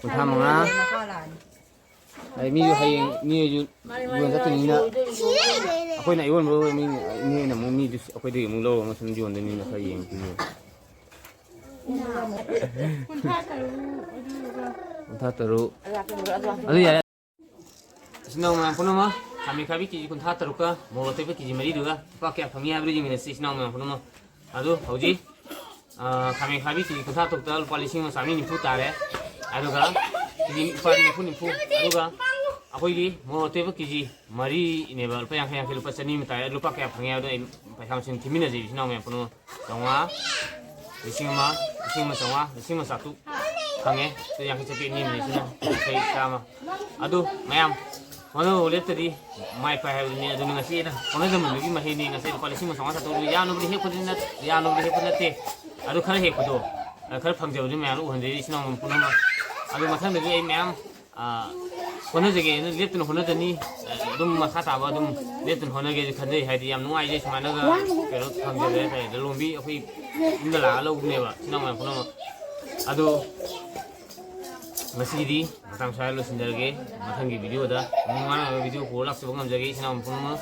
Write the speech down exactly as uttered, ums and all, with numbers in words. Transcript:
ꯀꯨꯟꯊ꯭ꯔꯥ ꯃꯉꯥ꯫ ꯑꯩ ꯃꯤꯁꯨ ꯍꯌꯦꯡ ꯃꯤꯁꯨ ꯌꯣꯟ ꯆꯠꯇꯣꯏꯅꯤꯅ ꯑꯩꯈꯣꯏꯅ ꯑꯌꯣꯟꯕ ꯑꯣꯏ, ꯃꯤ, ꯃꯤꯅ ꯑꯃꯨꯛ ꯃꯤꯗꯨ ꯑꯩꯈꯣꯏꯗꯒꯤ ꯑꯃꯨꯛ ꯂꯧꯔꯒ ꯁꯨꯝ ꯌꯣꯟꯗꯣꯏꯅꯤꯅ ꯈꯔ ꯌꯦꯡꯉꯛꯇꯣꯏꯅꯦ꯫ ꯀꯨꯟꯊ꯭ꯔꯥ ꯇꯔꯨꯛ꯫ ꯑꯗꯨ ꯌꯥꯔꯦ꯫ ꯏꯆꯤꯟ ꯏꯅꯥꯎ ꯃꯌꯥꯝ ꯄꯨꯝꯅꯃꯛ, ꯈꯥꯃꯦꯟ ꯑꯈꯥꯕꯤ ꯀꯦꯖꯤ ꯀꯨꯟꯊ꯭ꯔꯥ ꯇꯔꯨꯛꯀ ꯃꯣꯔꯣꯛ ꯑꯇꯦꯛꯄ ꯀꯦꯖꯤ ꯃꯔꯤꯗꯨꯒ ꯂꯨꯄꯥ ꯀꯌꯥ ꯐꯪꯉꯤ ꯍꯥꯏꯕꯗꯨ ꯌꯦꯡꯃꯤꯟꯅꯁꯤ, ꯏꯆꯤꯟ ꯏꯅꯥꯎ ꯃꯌꯥꯝ ꯄꯨꯝꯅꯃꯛ꯫ ꯑꯗꯨ ꯍꯧꯖꯤꯛ, ꯑ, ꯈꯥꯃꯦꯟ ꯑꯈꯥꯕꯤ ꯀꯦꯖꯤ ꯀꯨꯟꯊ꯭ꯔꯥ ꯇꯔꯨꯛꯇ ꯂꯨꯄꯥ ꯂꯤꯁꯤꯡ ꯑꯃ ꯆꯥꯝꯃꯔꯤ ꯅꯤꯐꯨ ꯇꯥꯔꯦ꯫ ꯑꯗꯨꯒ ꯀꯦꯖꯤ ꯂꯨꯄꯥ ꯅꯤꯐꯨ ꯅꯤꯐꯨ꯫ ꯑꯗꯨꯒ ꯑꯩꯈꯣꯏꯒꯤ ꯃꯣꯔꯣꯛ ꯑꯇꯦꯛꯄ ꯀꯦꯖꯤ ꯃꯔꯤꯅꯦꯕ, ꯂꯨꯄꯥ ꯌꯥꯡꯈꯩ ꯌꯥꯡꯈꯩ, ꯂꯨꯄꯥ ꯆꯅꯤ ꯑꯃ ꯇꯥꯔꯦ꯫ ꯂꯨꯄꯥ ꯀꯌꯥ ꯐꯪꯉꯦ ꯍꯥꯏꯕꯗꯣ ꯑꯩ ꯄꯩꯁꯥ ꯃꯁꯤꯡ ꯊꯤꯃꯤꯟꯅꯁꯦ, ꯏꯆꯤꯟ ꯏꯅꯥꯎ ꯃꯌꯥꯝ ꯄꯨꯝꯅꯃꯛ꯫ ꯆꯥꯝꯃꯉꯥ, ꯂꯤꯁꯤꯡ ꯑꯃ, ꯂꯤꯁꯤꯡ ꯑꯃ ꯆꯥꯝꯃꯉꯥ, ꯂꯤꯁꯤꯡ ꯑꯃ ꯆꯥꯇ꯭ꯔꯨꯛ ꯐꯪꯉꯦ꯫ ꯁꯤ ꯌꯥꯡꯈꯩ ꯆꯠꯄꯤ ꯑꯅꯤ ꯑꯃꯅꯤ, ꯁꯤꯅ ꯌꯥꯡꯈꯩ, ꯆꯥꯝꯃ꯫ ꯑꯗꯨ ꯃꯌꯥꯝ ꯍꯣꯠꯅꯕ ꯂꯦꯞꯇꯗꯤ ꯃꯥꯏ ꯄꯥꯛ ꯍꯥꯏꯕꯗꯨꯅꯤ꯫ ꯑꯗꯨꯅ ꯉꯁꯤ ꯑꯩꯅ ꯍꯣꯠꯅꯖꯃꯟꯕꯒꯤ ꯃꯍꯩꯅꯤ꯫ ꯉꯁꯤ ꯂꯨꯄꯥ ꯂꯤꯁꯤꯡ ꯑꯃ ꯆꯥꯝꯃꯉꯥ ꯆꯥꯇ꯭ꯔꯨꯛ ꯌꯥꯝꯅꯕꯨꯗꯤ ꯍꯦꯛꯄꯗꯤ ꯅꯠ-, ꯌꯥꯝꯅꯕꯨꯗꯤ ꯍꯦꯛꯄ ꯅꯠꯇꯦ꯫ ꯑꯗꯨ ꯈꯔ ꯍꯦꯛꯄꯗꯣ, ꯑ, ꯈꯔ ꯐꯪꯖꯕꯗꯨ ꯃꯌꯥꯝꯗ ꯎꯍꯟꯖꯔꯤ, ꯏꯆꯤꯟ ꯏꯅꯥꯎ ꯄꯨꯝꯅꯃꯛ꯫ ꯑꯗꯨ ꯃꯊꯪꯗꯁꯨ ꯑꯩ ꯃꯌꯥꯝ ꯑ, ꯍꯣꯠꯅꯖꯒꯦ, ꯑꯗꯨꯝ ꯂꯦꯞꯇꯅ ꯍꯣꯠꯅꯖꯅꯤ꯫ ꯑ, ꯑꯗꯨꯝ ꯃꯈꯥ ꯇꯥꯕ ꯑꯗꯨꯝ ꯂꯦꯞꯇꯅ ꯍꯣꯠꯅꯒꯦꯁꯨ ꯈꯟꯖꯩ꯫ ꯍꯥꯏꯗꯤ ꯌꯥꯝ ꯅꯨꯡꯉꯥꯏꯖꯩ ꯁꯨꯃꯥꯏꯅꯒ ꯀꯩꯅꯣ ꯐꯪꯖꯕ ꯍꯥꯏꯇꯥꯔꯦ꯫ ꯂꯂꯣꯟꯕꯤ ꯑꯩꯈꯣꯏ ꯌꯨꯝꯗ ꯂꯥꯛꯑꯒ ꯂꯧꯕꯅꯦꯕ, ꯏꯆꯤꯟ ꯏꯅꯥꯎ ꯃꯌꯥꯝ ꯄꯨꯝꯅꯃꯛ꯫ ꯑꯗꯣ ꯉꯁꯤꯒꯤꯗꯤ ꯃꯇꯥꯡ ꯁ꯭ꯋꯥꯏꯗ ꯂꯣꯏꯁꯤꯟꯖꯔꯒꯦ꯫ ꯃꯊꯪꯒꯤ ꯚꯤꯗꯤꯑꯣꯗ ꯑꯃꯨꯛ ꯃꯥꯟꯅꯕ ꯚꯤꯗꯤꯑꯣ ꯄꯨꯔ ꯂꯥꯛꯆꯕ ꯉꯝꯖꯒꯦ, ꯏꯆꯤꯟ ꯏꯅꯥꯎ ꯄꯨꯝꯅꯃꯛ꯫